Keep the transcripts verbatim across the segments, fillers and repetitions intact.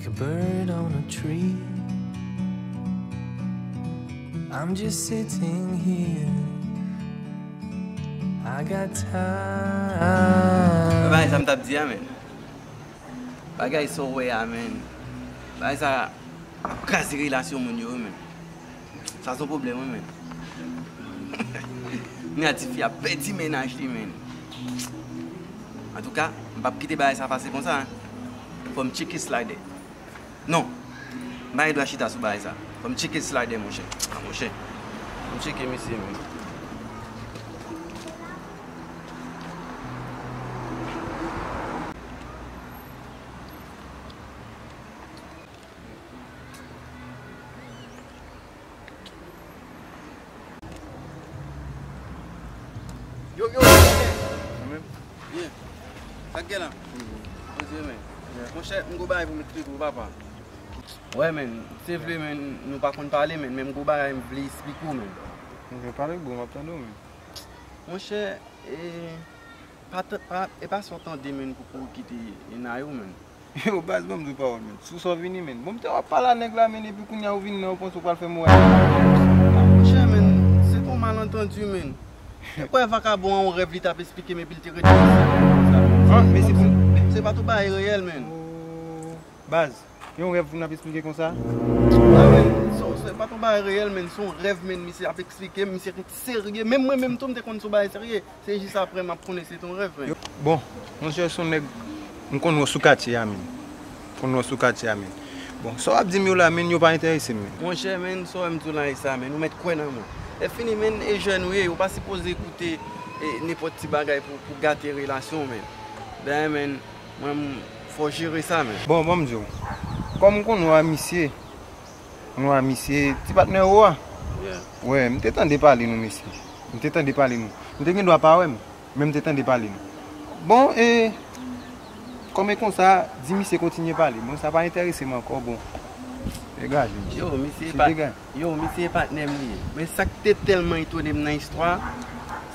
A bird on a tree. I'm just sitting here. I got time. Bagay sa m t ap di a, men. Bagay sa w wè a, men. Bagay sa ap kraze relasyon moun yo, men. Sa se yon pwoblèm, wi, men. Ni a ti fi a pèdi mennaj li, men. Antouka, m p ap kite bagay sa pase konsa, en. Fò m tcheke slider. Non. M pa gen dwa chita sou bagay sa. Fò m tcheke slider, monchè. A, monchè. Fò m tcheke misye, men. Yo, yo, yo. Mwen menm? Byen. Sa k gen la? Poze men. Monchè, m gon bagay pou m eksplike w, papa. Wè, men, se vre, men, nou pa konn pale, men, men m gon bagay m vle eksplike w, men. Ok, pale gwo, m ap tande w, men. Monchè, e, pa t-, pa, e pa sa w tande, men, pou, pou w kite Enayou, men. Yo, baz, ban m di w pawòl, men. Sou sa w vini, men. Bon, m te wè w ap pale a nèg la, men, epi kounye a ou vini la, ou panse ou pral fè m wè. Monchè, men, se t on malantandi, men. Ou kwè vakabon an, yon rèv li t ap eksplike m, epi l te rete konsa. Ah, men se pou... Se pa t on bagay reyèl, men. Oh, baz, yon rèv pou n ap eksplike konsa? Ah, men, se, se pa t on bagay reyèl, men. Se yon rèv, men, misye ap eksplike m, misye ret serye. Menm mwen menm tou, m te konn se yon bagay serye. Se jis apre m ap konnen se t on rèv, men. Yo, bon, monchè, se yon nèg m konn wè sou katye a, men. M konn wè sou katye a, men. Bon, sa w ap di m yo la, men, yo pa enterese m, men. Monchè, men, sa w wè m di w la e sa, men, ou mèt kwè nan mwen. Lè fini, men, e jèn ou ye, ou pa sipoze koute, e, nenpòt ti bagay pou, pou gate relasyon w, men. Dayè, men, mwen, m, fò w jere sa, men. Bon, bon, m di w. Kòm m konn wè misye, nou a misye, ti patnè ou a? Yeah. Wè, m te tande pale nou, mesye. M te tande pale nou. M te gen dwa pa wè m, men m te tande pale nou. Bon, e, kòm e konsa, di misye kontinye pale. Bon, sa pa enterese m ankò, bon. Degaje, mesye. Yo, misye pa, yo, misye patnè m li ye. Men sa k te tèlman etone m nan istwa,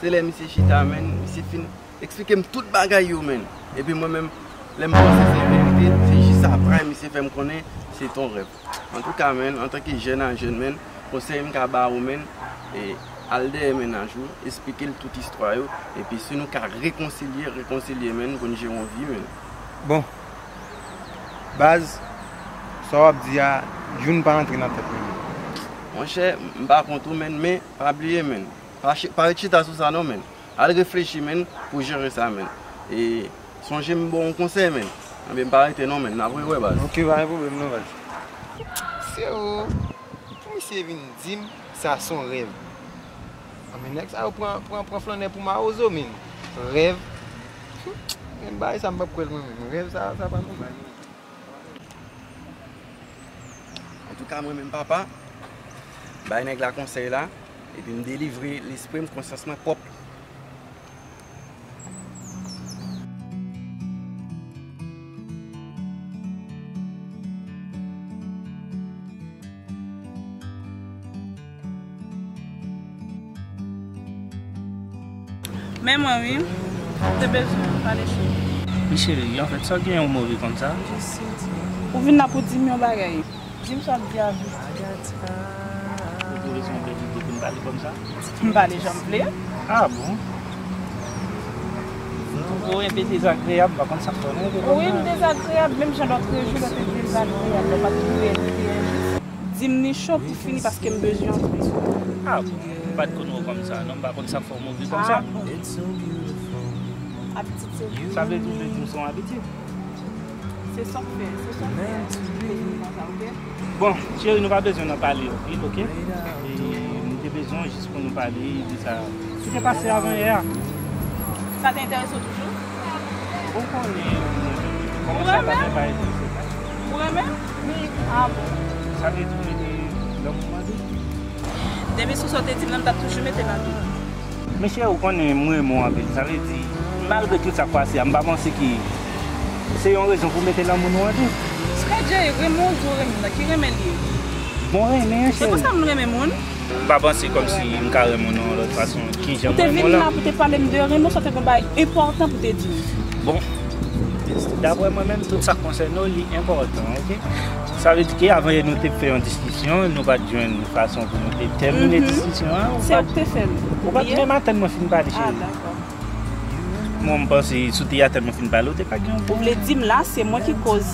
se lè misye chita, men, misye fin eksplike m tout bagay yo, men. Epi mwen menm, lè m panse se verite, se jis apre misye fè m konnen se t on rèv. Antouka, men, antanke jèn a jèn, men, konsèy m ka ba ou, men, e, al dèyè mennaj ou, eksplike l tout istwa yo, epi si nou ka rekonsilye, rekonsilye, men, pou n jere yon vi, men. Bon, baz, sa w ap di a, youn pa rantre nan tèt mwen, men. Monchè, m pa kont ou, men, men, pa bliye, men. Pa chi-, pa ret chita sou sa, non, men. Al reflechi, men, pou jere sa, men. E sonje m ba w yon konsèy, men. Anben, m pa rete non, men. N ap rewè, baz. Ok, pa gen pwoblèm non, baz. Se ou, pou misye vin di m sa se yon rèv. Anben, nèg sa yo pran, pran, pran flannè pou mawozo, men. Rèv. Men bagay sa m p ap kwè l mwen menm. Rèv sa, sa pa nòmal. Antouka, mwen menm papa, bay nèg la konsèy la, epi m delivre lespri m, konsyans mwen pwòp. Men mwen wi, te bezwen pale cho. Wi cheri, anfèt, sa w gen yon move konn sa? Ou vin la pou di m yon bagay. Di m sa w ap di a vit. Ou twouve se yon bèl ide pou n pale konn sa? M pale jan m vle. Ah bon? M twouve w enpe dezagreyab, m pa konn sa k fè w enpe konn sa. Wi, m dezagreyab, menm jan lòt jou lè w te dezagreyab, lè w pa t twouve l te enjis. Di m ni cho pou fini paske m bezwen antre. Ah bon? M pa t konn wè w konn sa, non, m pa konn sa k fè w move konn sa. Ah bon? Abitid se vre. Sa vle di w vle di m se yon abitid? Se sa w fè, se sa w fè. Ou vle di m konsa, oke? Bon, cheri, nou pa bezwen nan pale anpil, oke? E m te bezwen w jis pou nou pale de sa ki te pase avan yè a. Sa te enterese w toujou? Ou konnen, kòman sa pa gen pa enterese m? Ou renmen m? Ah bon. Sa vle di w mete lanmou m an dout? Depi sou sa w te di m nan, m t ap toujou mete l an dout. Men cheri, ou konnen m renmen w anpil. Sa vle di, malgre tout sa k pase a, m pa panse ke se yon rezon pou mete lanmou nou an dout. Stranger, renmen w di w renmen m nan, ki renmen l ye? Bon, renmen, cheri. Se konsa moun renmen moun. M pa panse kòmsi m ka renmen w nan yon lòt fason. Kijan m renmen w la? Ou te vin la pou te pale m de renmen w, sa te gon bagay enpòtan pou te di m. Bon, Dapre mwen menm, tout sa k konsène w, li enpòtan, oke? Sa vle di ke avan yè nou te fè yon diskisyon, nou pa t jwenn fason pou nou te tèmine diskisyon an. Se ou k te fè l. Ou pa t menm atann mwen fin pale, cheri. Mwen, m panse, si w te atann mwen fin pale, ou te ka gen yon... Ou vle di m la, se mwen ki koz.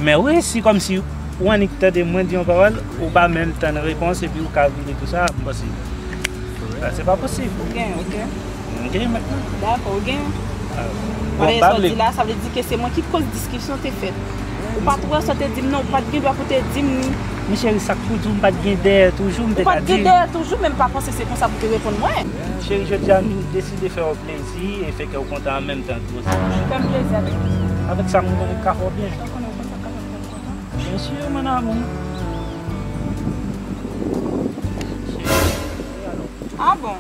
Men wi, si kòmsi ou annik tande mwen di yon pawòl, ou pa menm tann repons, epi ou ka vire tou sa, m panse, sa, se pa posib. Ou gen, oke. M gen mentnan. Dakò, ou gen. Bon, sa w di la, sa vle di ke se mwen ki koz diskisyon te fèt. Ou pa t wè sa w te di m nan, ou pa t gen dwa pou te di m ni. Men cheri, sa k pou di w, m pa t gen dèyè toujou, m te ka di. Ou pa t gen dèyè toujou, men m pa panse se konsa pou te reponn mwen. Cheri, jodi a, m deside fè w plezi e fè kè w kontan an menm tan tou osi. Fè m plezi avèk ki sa? Avèk sa m konnen k ka fè w byen. Sa w konnen w konn sa k ka fè m kontan? Byen si, mon amour. Ah bon?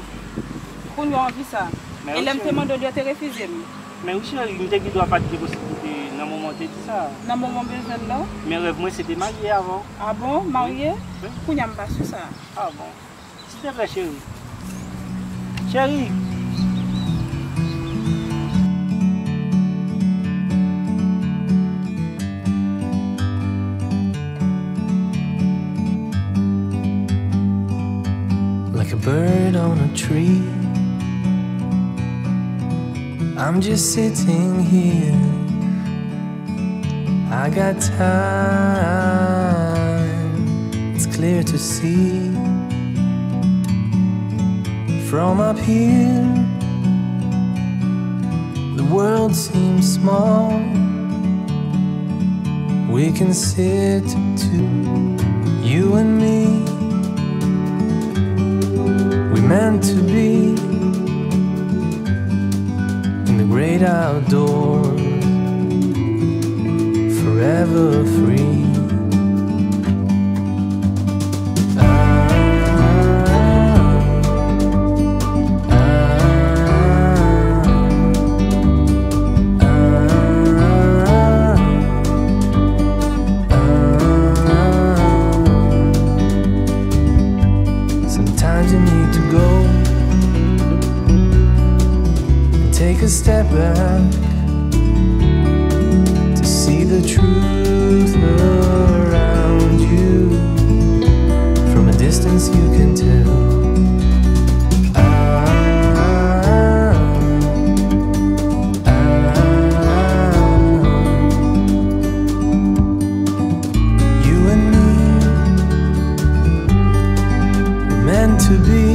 Kounye a w anvi sa? E lè m te mande w li, w te refize m? Men wi, cheri, m te gen dwa pa t gen posiblite nan moman w te di sa. Nan moman w bezwen l la? Men rèv mwen, se te marye avè w. Ah bon? Marye? Wi. Kounye a m pa sou sa. Ah bon? Silteplè, cheri. Cheri! Like a bird on a tree. I'm just sitting here. I got time. It's clear to see. From up here, the world seems small. We can sit two, you and me. We meant to be in the great outdoors, forever free. Sometimes you need to go and take a step back to see the truth around you. From a distance, you can tell. Ah, ah, ah. You and me were meant to be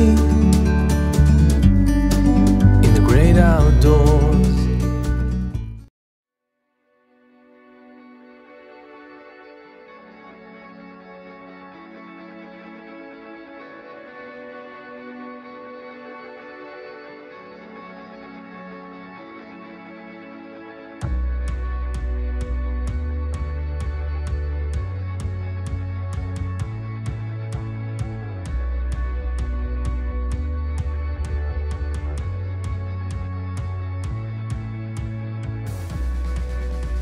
in the great outdoors.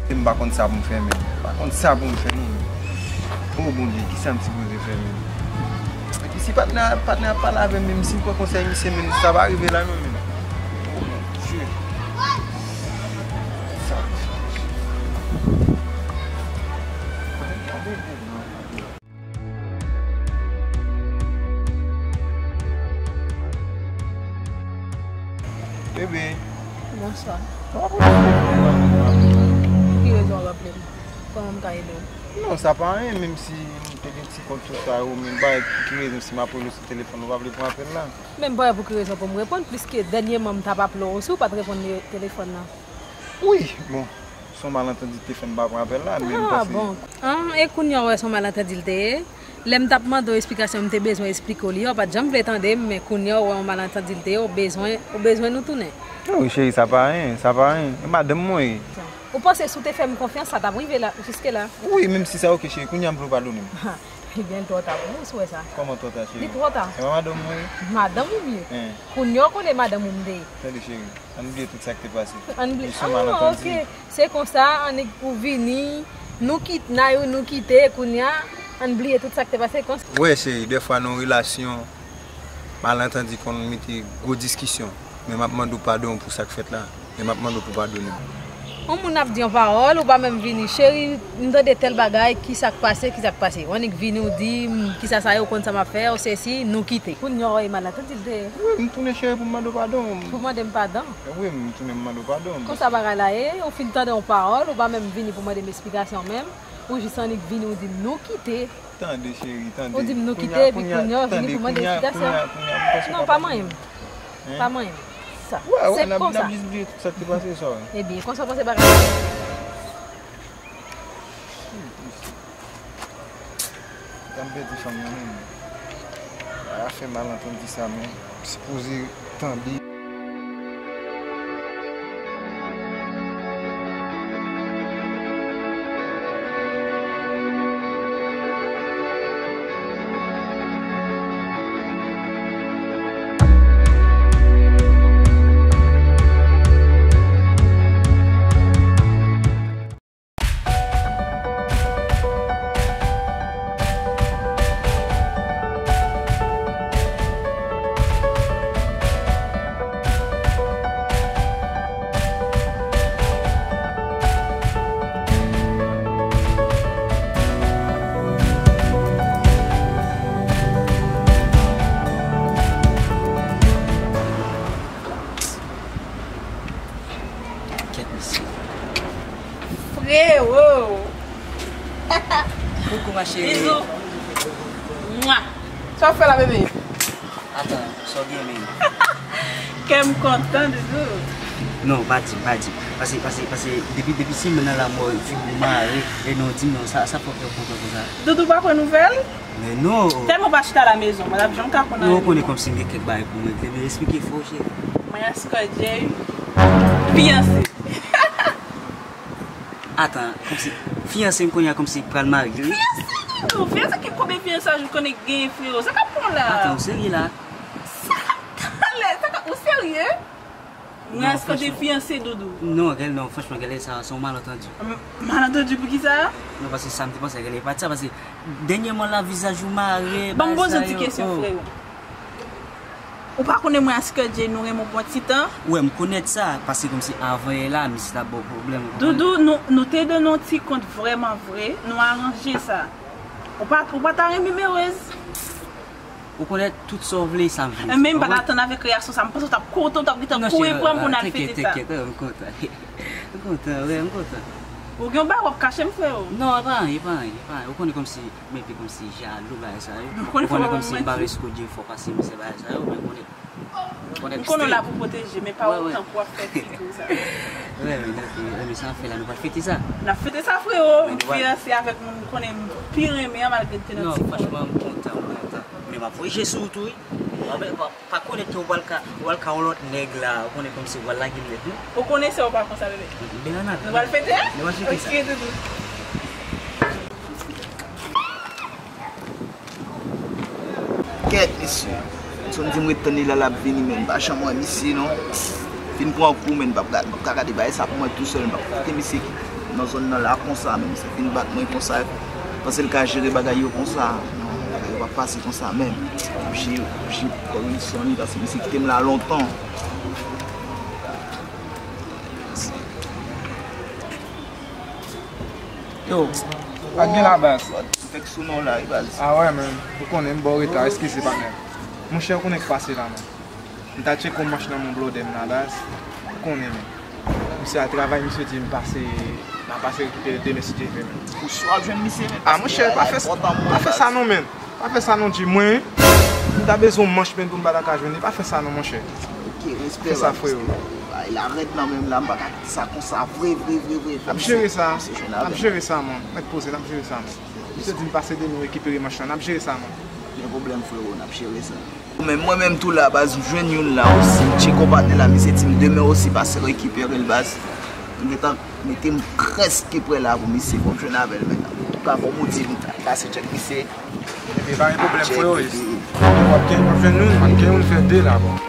M pa konn sa pou m fè menm. M pa konn sa pou m fè non. O Bondye, kisa m sipoze fè menm? Epi si patnè a, patnè a pale avè m menm, si m pran konsèy misye menm, sa pa rive la non menm. O Bondye. Sa. Bebe. Bonswa. Kòman pou... Pou ki rezon w ap raple m? Kòman m ka ede w? Non, sa pa anyen, menm si m te gen ti kont sou sa yo, men m pa wè pou ki rezon si m ap rele w sou telefòn, ou pa vle pran apèl la. Men m pa wè pou ki rezon pou m reponn, pliske dènyèman m t ap aple w osi, ou pa t reponn telefòn nan. Wi, bon, se yon malantandi ki te fè m pa pran apèl la, men m panse... Ah, bon. Ah, e kounye a w wè se yon malantandi l te ye? Lè m t ap mande w esplikasyon, m te bezwen esplike w li a, w pa t janm vle tande m, men kounye a w wè yon malantandi l te ye, w bezwen, w bezwen nou tounen. Non, wi, cheri, sa pa anyen, sa pa anyen. E madanm mwen ye. Ou panse si w te fè m konfyans, sa t ap rive la, jiske la? Wi, menm si sa, oke, cheri, kounye a m vle w padone m. Ebyen, l twò ta pou ou, si w wè sa. Kòman twò ta, cheri? Li twò ta. Se pa madanm mwen ye? Madanm ou m ye. Hein. Kounye a w konnen madanm ou m te ye. Tande, cheri, ann bliye tout sa k te pase. Ann bliye. Li se yon malantandi. Ah, oke. Se konsa, annik ou vini, nou kit-, Nayou, nou kite, kounye a, ann bliye tout sa k te pase, konsa. Wè, cheri, dèfwa nan yon relasyon, malantandi konn mete gwo diskisyon. Men m ap mande w padon pou sa k fèt la. Men m ap mande w pou w padone m. Yon moun ap di yon pawòl, ou pa menm vini, cheri, m tande tèl bagay, ki sa k pase, ki sa k pase? Ou annik vini, ou di m, ki sa sa ye, ou konn sa m ap fè, ou sesi, nou kite. Kounye a, w wè Emma la, tande l te. Wi, m tounen cheri pou m mande w padon. Pou mande m padon? Wi, m tounen m mande w padon. Konsa bagay la ye, ou fin tande yon pawòl, ou pa menm vini pou mande m esplikasyon menm, ou jis annik vini, ou di m, nou kite. Tande, cheri, tande. Ou di m nou kite, epi kounye a, ou vini pou mande esplikasyon. Non, pa manyen m. Pa manyen m. Sa. Wè, wè, n ap, n ap jis bliye tout sa k te pase sa, wè. Ebyen, konsa w panse bagay la? Tan m pèdi fanm nan menm. Bagay la fè mal antann di sa, men m sipoze tande. Kèt mesye. Frewo! Koukou ma chérie. Bizou. Mwa. Sa w fè la, bebe? Atan, sa w gen menm? Kè m kontan, Doudou. Non, pa di, pa di. Pase, pase, pase, depi, depi semèn nan la, mwen, figi w mare, e non, di m non, sa, sa fè w fè kontan konsa. Doudou pa kwè nouvèl? Men non. Tèlman w pa chita la mezon, mwen t ap janm ka konn anyen. Non, ou konnen kòmsi m gen kèk bagay pou m regle, men esplike fò, cheri. Mwen a Sky J, fiyanse. Atan, kòmsi, fiyanse m kounye a kòmsi pral marye, wi. Fiyanse, Doudou, fiyanse ki konbyen fiyansaj ou konnen k genyen, frewo? Sa k ap pran w la? Atan, ou serye la? Sa k ap pale? Sa k ap, ou serye? Mwen a Sky J fiyanse, Doudou. Non, gèl, non, franchman, gèl, sa, se yon malantandi. M-, malantandi pou ki sa? Non, paske sa m te panse, gèl, e pa t sa, paske dènyèman la, vizaj ou mare, bagay sa yo. Ban m poze yon ti kesyon, frewo. Ou pa konnen mwen a Sky J nou renmen w pou yon ti tan? Ou wè, m konèt sa, paske kòmsi avan yè la, misye t ap ba w pwoblèm, ou konprann? Doudou, nou, nou te de nan yon ti kont vrèman vre, nou aranje sa. Ou pa, ou pa ta renmen m erez? Ou konèt tout sa w vle, sa m vle di. Men m pa t atann avèk reyaksyon sa, m panse w t ap kouri, w t ap gentan kouri pran m pou n al fete sa. Non, cheri, tenkèt, tenkèt, m kontan. M kontan, wi, m kontan. Ou gen yon bagay w ap kache m, frewo? Non, e pa anyen, e pa anyen, e pa anyen. Ou konnen kòmsi m enpe kòmsi jalou bagay sa yo. Ou konnen kòmsi m pa resko Dye fò pase misye bagay sa yo, men ou konnen, ou konnen. M konnen w la pou pwoteje, men pa otan pou w ap fè figi w sa. Wi, men ok, men sa n ap fè la, nou pral fete sa. N ap fete sa, frewo. M fiyanse avèk moun m konnen m pi renmen an, malgre n te nan ti pwoblèm. Non, franchman, m kontan, m kontan. Men m ap voye je sou ou tou, wi. Pa, pa, pa konnen ke ou pral ka, ou pral ka yon lòt nèg la, ou konnen kòmsi ou pral lage l nèt, non? Ou konnen se ou pa konsa, bebe. Bebe, ann ale. Nou pral fete? Nou pral fete sa. Ok, Doudou. Kèt, mesye. Son di m ret tann li la, l ap vini, men m pa janm wè misye, non. Fin pran kou, men m p ap gad, m p ap ka gade bagay sa pou mwen tousèl, m p ap kite misye nan zòn nan la konsa, men misye fin bat mwen konsa. Panse l ka jere bagay yo konsa. Non, bagay yo p ap pase konsa menm. M oblije, oblije fè Wilson li, paske misye kite m la lontan. Yo, pa gen la, baz. Fèk sou non la, wi, baz. Ah wè, men, ou konnen m ba w reta, eskize, patnè. Monchè, ou konnen k pase la, men. M ta tcheke yon manch nan men blòdè m la, baz. Ou konnen, men. Misye al travay, misye di m pase, m a pase rekipere demen si Dye vle, men. Ou swa ap jwenn misye, men. Ah, monchè, pa fè, pa fè sa non, men. Pa fè sa non, G. Mwen, m ta bezwen yon manch, men, pou m pa ta ka jwenn li. Pa fè sa non, monchè. Ok, respè, respè. Pa fè sa, frewo. Bay la rèd nan men m la, m pa ka kite sa konsa. Vre, vre, vre, vre. N ap jere sa. N ap jere sa, man. Mèt poze, n ap jere sa, man. Misye di m pase demen rekipere manch lan. N ap jere sa, man. Gen pwoblèm, frewo, n ap jere sa. Men mwen menm tou la, baz, m jwenn youn la osi. M tcheke yon patnè la, misye di m demen osi pase rekipere l, baz. M gentan mete m prèske prè la pou misye, fò m jwenn avè l, men. Antouka, fò m di m pase tchèk misye. Epi pa gen pwoblèm, frewo. W ap gen, w ap jwenn youn, man, gen youn fè de la, bon.